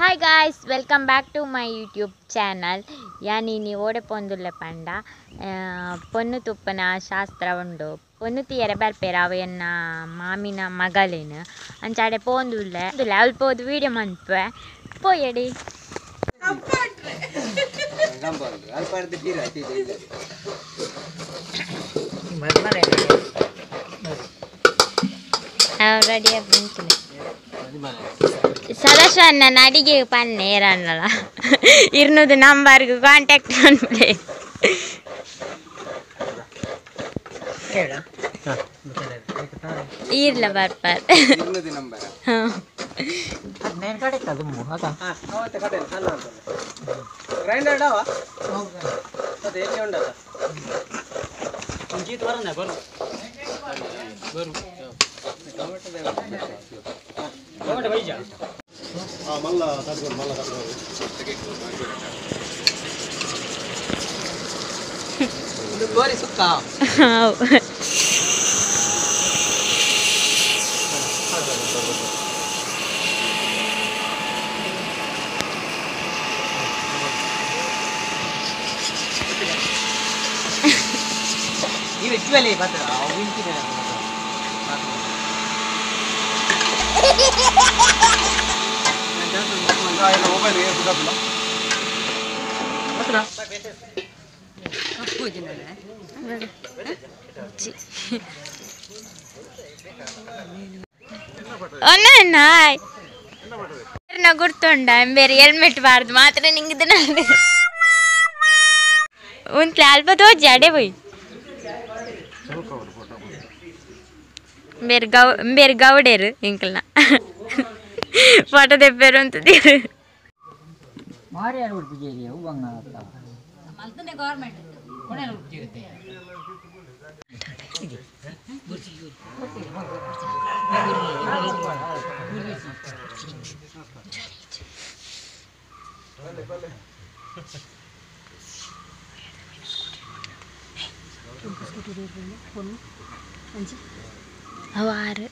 Hi guys, welcome back to my YouTube channel. Yani ni ode pondulle panda ponnu tuppana shastra undu ponnu tiyere barpera avenna mamina magalena anchade pondulle level podu video manpe poyedi ready up ಸದಾಶಿವಣ್ಣ ಅಡಿಗೆ ಪನ್ನೆ ಏರನ್ನಲ್ಲ ಇರ್ನದು ನಂಬರ್ಗೆ contact ಮಾಡ್ಬಿಡಿ. ಇರ್ಲ ಬರ್ಪಾರ್ ಗುರ್ತುಂಡ ಬೇರೆ helmet ಬಾರ್ದು ಮಾತ್ರ ನಿಂಗಿದ ಉಂತ್ಲೆ ಅಲ್ಪ ತೋಜಿ ಅಡೆ ಪೋಯ್ ಬೇರೆ ಗೌ ಬೇರೆ ಗೌಡೇರು ಇಂಕಲ್ನ ಫೋಟೋ ತೆಪ್ಪೇರು ಅಂತದಿರು ಅವಾರು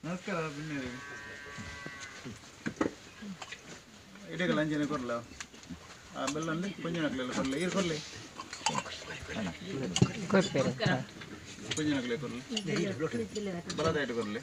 ನಮಸ್ಕಾರ ಇಡೀ ಅಂಜನೆ ಕೊರ್ಲ ಆ ಬೆಲ್ಲಲ್ಲಿ ಪಂಜನಕ್ಲೆಲ್ಲ ಕೊರ್ಲೆ ಇರು ಕೊರ್ಲೆ ಪಂಜನಕ್ಲೆ ಕೊರ್ಲೆ ಬಲದಾಯ್ತು ಕೊರ್ಲೆ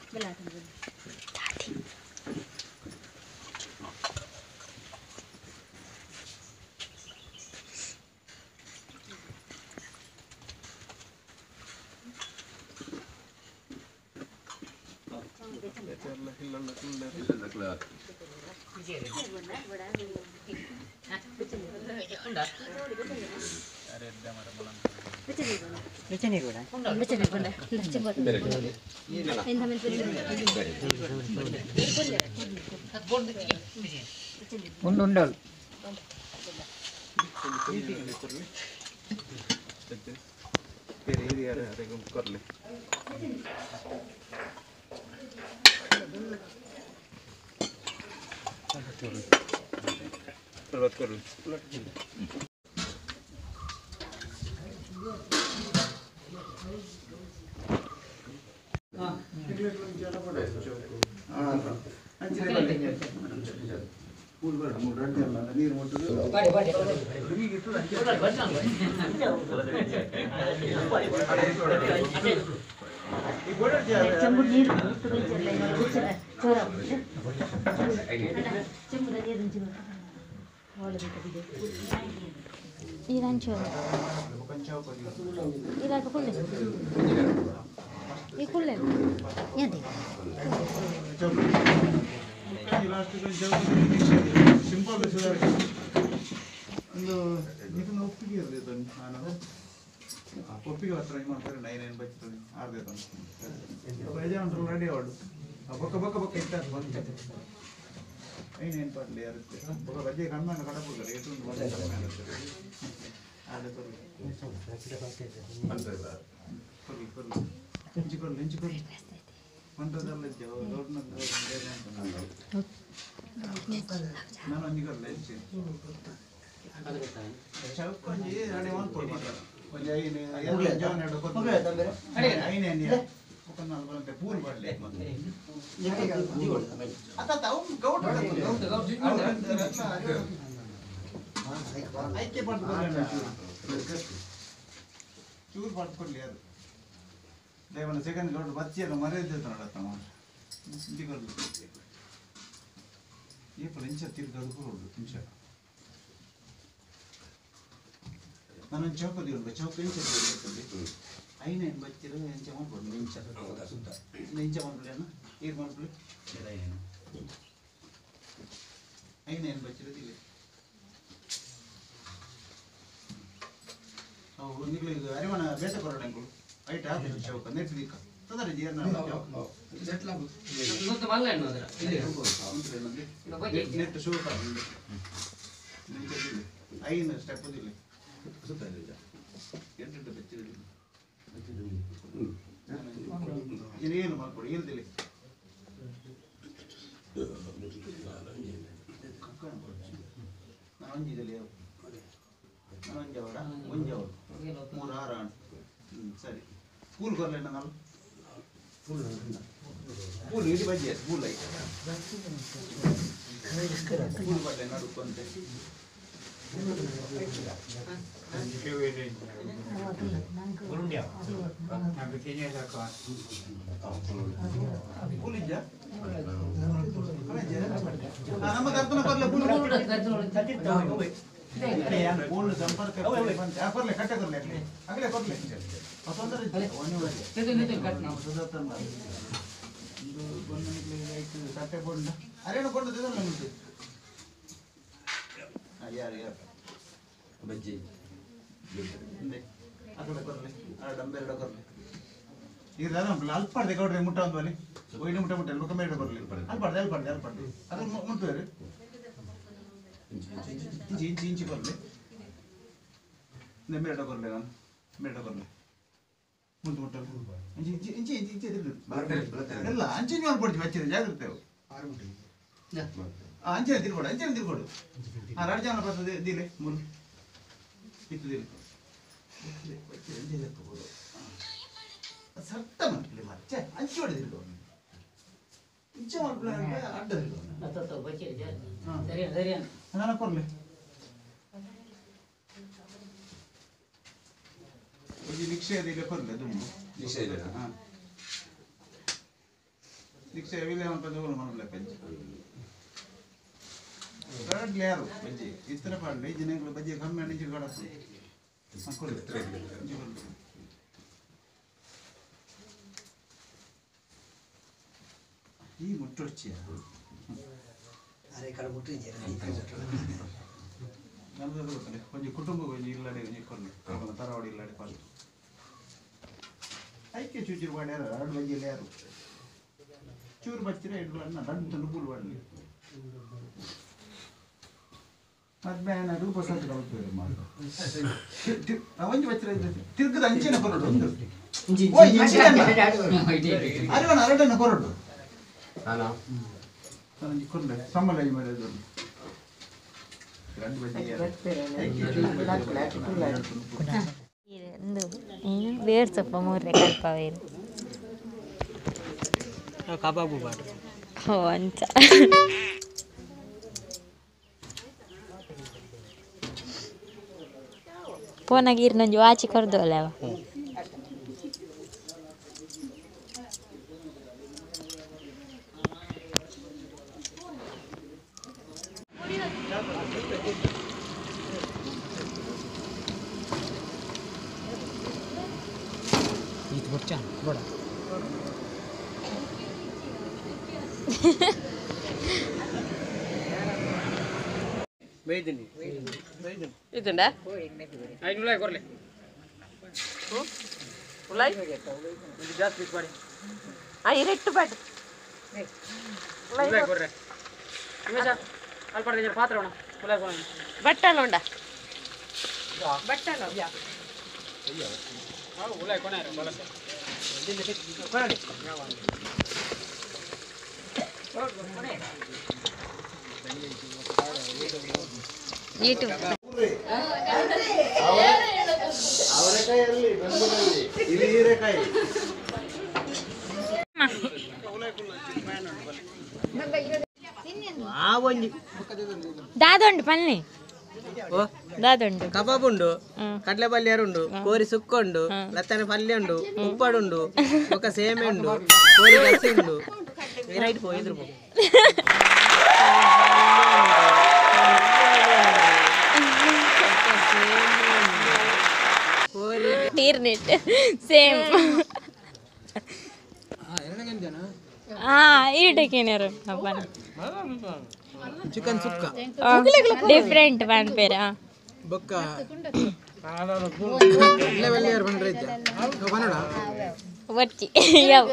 ಒಪ್ಪಿಗೆ ಹತ್ರ ಮಾಡ್ತಾರೆ ನೈನ್ ನೈನ್ ಬಚ್ಚಿ ಆರ್ದೆ ರೆಡಿ ಅವಳು ಬೊಕ್ಕ ಬೊಕ್ಕ ಬೊಕ್ಕ ಇತ್ತಾರೆ ಬಂದು ಐನ್ ಏನು ಪಡ್ಲಿ ಅರುತ್ತೆ ಬೊಕ್ಕ ಬಜ್ಜೆ ಕಮ್ಮಿ ಕಡಪುಡ್ತಾರೆ ಏಟು ಕಮ್ಮಿ ಆಗುತ್ತೆ ಆರ್ದೆ ಕೊರ್ಲಿ ಕೊರ್ಲಿ ಕೊರ್ಲಿ ಹೆಂಚಿಕೊರ್ಲಿ ಹೆಂಚಿಕೊರ್ಲಿ ಮಂತ್ರದಲ್ಲ ದೊಡ್ಡ ನಾನು ಒಂಜಿ ಕೊರ್ಲೆ ಹೆಂಚಿ ಚೌಕೊಂಜಿ ಅಡೆ ಒಂದು ಕೊಡಿ ಒಂಜಿ ಐನು ಎರಡು ಜೋನ್ ಎರಡು ಕೊಟ್ಟು ಐನು ಎಣ್ಣೆ ಒಕ್ಕ ನಾಲ್ಕು ಬರಂತೆ ಪೂಲ್ ಬರಲಿ ಅತ್ತ ಅವು ಗೌಟ್ ಐಕ್ಯ ಪಡ್ಕೊಡ್ಲಿ ಚೂರು ಪಡ್ಕೊಡ್ಲಿ ಅದು ದೇವನ ಸೆಕೆಂಡ್ ಗೌಟ್ ಬಚ್ಚಿಯನ್ನು ಮರ್ಯಾದೆ ನೋಡತ್ತ ಇಂಚಿಕೊಡ್ಲಿ ಏಪಲ್ ಇಂಚ ತಿರ್ಗದು ಕೊಡೋದು ಇಂಚ ನಾನು ಚೌಕ ದಿವ್ವ ಚೌಕ ಇಂಚ ಐನ ಬಚ್ಚಿರ ಎಂಚ ಮಾಡ್ಬೋದು ಇಂಚ ಇಂಚ ಮಾಡ್ಬಿಡಿ ಏರ್ ಮಾಡ್ಬಿಡಿ ಐನ ಏನು ಬಚ್ಚಿರೋದಿಲ್ಲ ಅವು ನಿಗ್ಲು ಇದು ಅರಿವಣ ಬೇಟ ಕೊರೋಣ ಎಂಕುಲು ಐಟ್ ಆತು ಚೌಕ ನೆಟ್ ದಿಕ್ಕ ತೊಂದರೆ ಜೀರ್ಣ ನೆಟ್ ಶೋಕ ಐನು ಸ್ಟೆಪ್ ದಿಲ್ಲ ಎಂಟು ಬಚ್ಚಿರಲಿಲ್ಲ ಏನು ಮಾಡ್ಕೊಡಿ ಹೇಳ್ದಿಲ್ಲ ನಾನು ಒಂಜಿದಲ್ಲಿ ನಾನು ಒಂಜವಡ ಒಂಜವಡು ಮೂರು ಆರು ಆಣ್ ಹ್ಞೂ ಸರಿ ಸ್ಕೂಲ್ ಕೊರಲೆ ನಾನು ಸ್ಕೂಲ್ ಇಡೀ ಬಜ್ಜೆ ಸ್ಕೂಲ್ ಐತೆ ಸ್ಕೂಲ್ ಬಡ್ಲೆ ನಡುಕೊಂತೆ ನಮ್ಮ ಕರ್ತನ ಕೊರ್ಲೆ ಪೂಲ್ ಸಂಪರ್ಕ ಕೊರ್ಲೆ ಕಟ್ಟೆ ಕೊರ್ಲೆ ಅಗಲೇ ಕೊರ್ಲೆ ತೊಂದರೆ ಕಟ್ಟೆ ಕೊಂಡು ಅರೇನು ಕೊಂಡು ನಮಗೆ ಯಾರು ಯಾರು ಬಜ್ಜಿ ಅಕಡೆ ಕೊರ್ಲೆ ಆ ಡಂಬೆರಡ ಕೊರ್ಲೆ ಈಗ ಅಲ್ಪಾಡ್ದೆ ಗೌಡ್ರೆ ಮುಟ್ಟ ಒಂದು ಬಲಿ ಒಯ್ದು ಮುಟ್ಟ ಮುಟ್ಟ ಮುಖ ಮೇಲೆ ಕೊರ್ಲಿ ಅಲ್ಪಾಡ್ದೆ ಅಲ್ಪಾಡ್ದೆ ಅಲ್ಪಾಡ್ದೆ ಅದು ಮುಟ್ಟುವೇರು ಇಂಚಿ ಇಂಚಿ ಇಂಚಿ ಕೊರ್ಲಿ ಮೇರಡ ಕೊರ್ಲೆ ನಾನು ಮೇರಡ ಕೊರ್ಲೆ ಮುಟ್ಟು ಮುಟ್ಟ ಇಂಚಿ ಇಂಚಿ ಇಂಚಿ ಇಂಚಿ ಇಂಚಿ ಎಲ್ಲ ಅಂಚಿನ ಮಾಡ್ಕೊಡ್ತೀವಿ ಹಚ್ಚಿದ ಜಾಗ್ರತೆ ಅವು ಅಂಚನೆ ತಿರ್ಕೊಡು ಅಂಚನೆ ತಿರ್ಕೊಡು ಹಾಂ ಎರಡು ಜನ ಬರ್ತದೆ ದಿಲೆ ಮೂರು ಇತ್ತು ದಿಲೆ ಸಟ್ಟ ಮಾಡ್ಲಿ ಮಚ್ಚೆ ಅಂಚಿ ಹೊಡೆದಿರ್ಕೊ ಇಂಚೆ ಮಾಡ್ಬಿಡ ಅಡ್ಡ ನಾನು ಕೊರ್ಲಿ ಒಂಜಿ ನಿಕ್ಷಯ ದಿಲೆ ಕೊರ್ಲೆ ದುಮ್ಮು ನಿಕ್ಷಯ ಇಲ್ಲ ಹಾಂ ನಿಕ್ಷಯ ವಿಲೆ ಮನ್ಪಂದು ಮಾಡ್ಲೆ ಪಂಚ ಪಾಡ್ಲಿ ಯಾರು ಬಜ್ಜಿ ಇತ್ತರ ಪಾಡ್ಲಿ ಜನಗಳು ಬಜ್ಜಿ ಕಮ್ಮಿ ಇಂಚಿ ಕಡಪ್ಪು ಈ ಮುಟ್ಟೊಡ್ಚಿಯ ನನ್ನದು ಗೊತ್ತಲ್ಲ ಒಂಜಿ ಕುಟುಂಬ ಒಂಜಿ ಇಲ್ಲಡೆ ಒಂಜಿ ಕೊರ್ಲೆ ತರವಾಡಿ ಇಲ್ಲಡೆ ಕೊರ್ಲೆ ಐಕೆ ಚೂಚೂರು ಪಾಡ್ಯಾರ ಎರಡು ಬಜ್ಜಿ ಯಾರು ಚೂರು ಬಚ್ಚಿರ ಇಡ್ಲು ಅಣ್ಣ ದಂಡು ನುಗ್ಗುಲು ಪಾಡ್ಲಿ ಮದ್ಮೇಲೆ ರೂಪ ಸತ್ತು ಕಲ್ಪೇರು ಮಾಡು ಒಂಜಿ ಬಚ್ಚಿರ ತಿರ್ಗದ ಅಂಚಿನ ಕೊರಡು ಒಂದು ಓಯ್ ಅರಿವನ ಅರಡನ್ನ ಕೊರಡು ಒಂಜಿ ಕೊರ್ಲೆ ಸಮ್ಮಲ ಮಾಡಿದ್ರು ಎರಡು ಬಜ್ಜಿ ಒಂದು ಏನು ಬೇರ್ ಸೊಪ್ಪ ಮೂರೇ ಕಲ್ಪವೇರು. ಕಬಾಬು ಬಾಡು ಓ ಅಂಚ ಪೋನಾಗ ಇರ್ನೊಂಜಿ ವಾಚಿ ಕೊರ್ದೋಲೆವ ಇದು ಬೊಚ್ಚ ಬೋಡ ಇದುಂಡ ಉಲಾಯ್ ಆ ಇರೆಟ್ಟು ಬಾಟ್ ಬಟ್ಟಲ ಉಂಡ ಬಟ್ಟಲ ಯೂಟ್ಯೂಬ್ ಅವರೆಕಾಯಿ ಅಲ್ಲಿ ಬೆಂಗಳೂರಲ್ಲಿ ಇಲ್ಲಿ ಹೀರೆಕಾಯಿ ದಾದೊಂಡು ಪನ್ನಿ ದಾದೊಂಡು ಕಬಾಬ್ ಉಂಡು ಕಡಲೆ ಪಲ್ಯ ಉಂಡು ಕೋರಿ ಸುಕ್ಕ ಉಂಡು ಲತ್ತನೆ ಪಲ್ಯ ಉಂಡು ಉಪ್ಪಾಡು ಉಂಡು ಬೊಕ್ಕ ಸೇಮೆ ಉಂಡು ಕೋರಿ ಗಸಿ ಉಂಡು ರೈಟ್ ಪೋ ಎದುರು ಪೋ ಟೀರ್ನಿಟ್ ಸೇಮ್ ಹಾ ಈಟಕ್ಕೇನಾರು ಚಿಕನ್ ಸುಕ್ಕ ಡಿಫ್ರೆಂಟ್ ಪನ್ಪೇರ ಬೊಕ್ಕ ಕಡಲೆ ಪಲ್ಯ ಬಂದ್ರೆ ಇದ್ದ ಬನ್ನಡ ಒಚ್ಚಿ ಯಾವ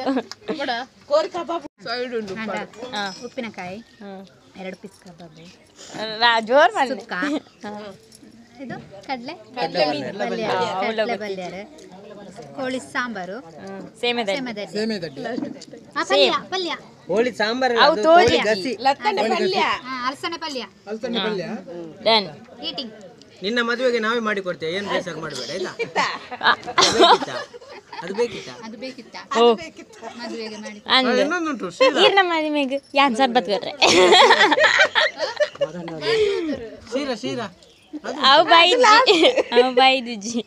ಉಪ್ಪಿನಕಾಯಿ 2 ಪೀಸ್ ಕಬಾಬು ಜೋರ್ ಮಾಡಿ ಸುಕ್ಕ ಇದು ಕಡಲೆ ಪಲ್ಯ ಕಡಲೆ ಪಲ್ಯ ಕೋಳಿ ಸಾಂಬಾರು ಸೇಮೆದ ಸೇಮದ ಪಲ್ಯ ಪಲ್ಯ ಕೋಳಿ ಸಾಂಬಾರ್ ಅವು ತೋಜಿ ಗಸಿ ಅಲಸಂದೆ ಪಲ್ಯ ಅಲಸಂದೆ ಪಲ್ಯ ಡನ್ ಈಟಿಂಗ್ ನಿನ್ನ ಮದುವೆಗೆ ನಾವೇ ಮಾಡಿ ಕೊಡ್ತೇವೆ ಏನು ಬೇಸರ ಮಾಡಬೇಡ ಆಯ್ತಾ ಅದು ಬೇಕಿತ್ತಾ ಅದು ಬೇಕಿತ್ತಾ ಓ ಮದುವೆಗೆ ಮಾಡಿ ಅಂದ್ ಇನ್ನೊಂದುಂಟು ಈರ್ನ ಮದುವೆಗೆ ಯಾನ್ ಸರ್ಬತ್ ಕೊಟ್ರೆ ಶೀರಾ ಶೀರಾ ಅವು ಬೈದಿ ಅವು ಬೈದಿಜ್ಜಿ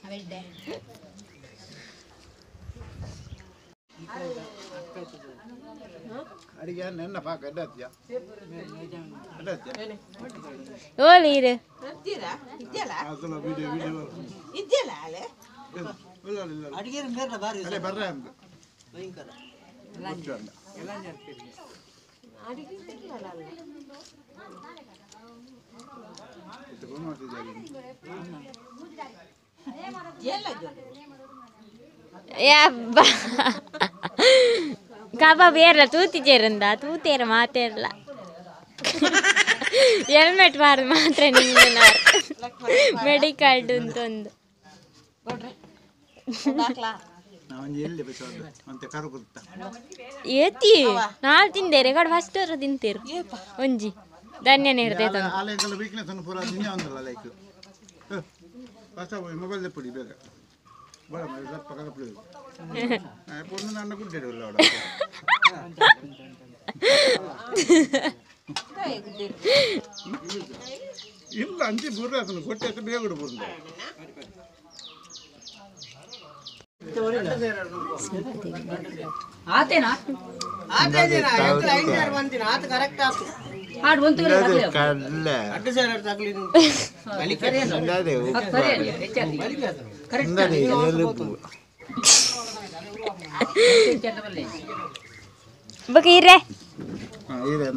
ಅಡಿಗೆ ನೆನ್ನ ಪಾಕ ಎಡ್ಡಾತ್ಯ ಎಡ್ಡಾತ್ಯ ಓಲಿ ಇರು ಅದೆಲ್ಲ ವಿಡಿಯೋ ವಿಡಿಯೋ ಇದ್ಯಲ್ಲ ಅಲೆ ಇಲ್ಲ ಇಲ್ಲ ಅಡಿಗೆ ಮೇರ್ಲ ಬಾರಿ ಅಲ್ಲೇ ಬರ್ರೆ ಅಂತ ಭಯಂಕರ ಗೊತ್ತು ಅಂದ ಇದು ಮಾಡ್ತಿದ್ದಾರೆ ಯಬ್ಬ ಕಬಾಬ್ ಏರ್ಲ ತೂತಿಜೇರಂದ ತೂತೇರ ಮಾತೇರ್ಲ ಹೆಲ್ಮೆಟ್ ಬಾರ್ದು ಮಾತ್ರ ನಿಂಗೆ ಮೆಡಿಕಲ್ ಅಂತೊಂದು ನಾವೊಂದು ಎಲ್ಲಿ ಬಸವಲ್ಲ ಮತ್ತೆ ಕರು ಕೊಡ್ತಾ ಏತಿ ನಾಲ್ ತಿಂದೇರೆ ಕಡೆ ಫಸ್ಟ್ ಅವ್ರು ತಿಂತೀರು ಒಂಜಿ ಧನ್ಯನೇ ಇರ್ತೈತೆ ಆಲಯಗಳ ವೀಕ್ನೆಸ್ ಅನ್ನು ಪೂರ ನಿನ್ನೆ ಒಂದಲ್ಲ ಲೈಕ್ ಫಸ್ಟ್ ಮೊಬೈಲ್ ಪುಡಿ ಬೇಗ ಬೇಡ ಸ್ವಲ್ಪ ಕರ ಪುಡಿ ಪೊಣ್ಣು ನನ್ನ ಗುಡ್ಡೆ ಅವಳ ಇಲ್ಲ ಅಂಚೆ ಬುರ್ರೆ ಅದನ್ನು ಕೊಟ್ಟೆ ಬೇಗ ಬಿಡ್ಬೋದು ಆತೇನಾ ಆತ ಕರೆಕ್ಟ್ ಆತು ಕಡಲೆ ಅಡ್ಡ ಸೇರ ತಗಲಿ ಬೊಕ ಇರ್ರೆ ಹಾಂ ಇದೆ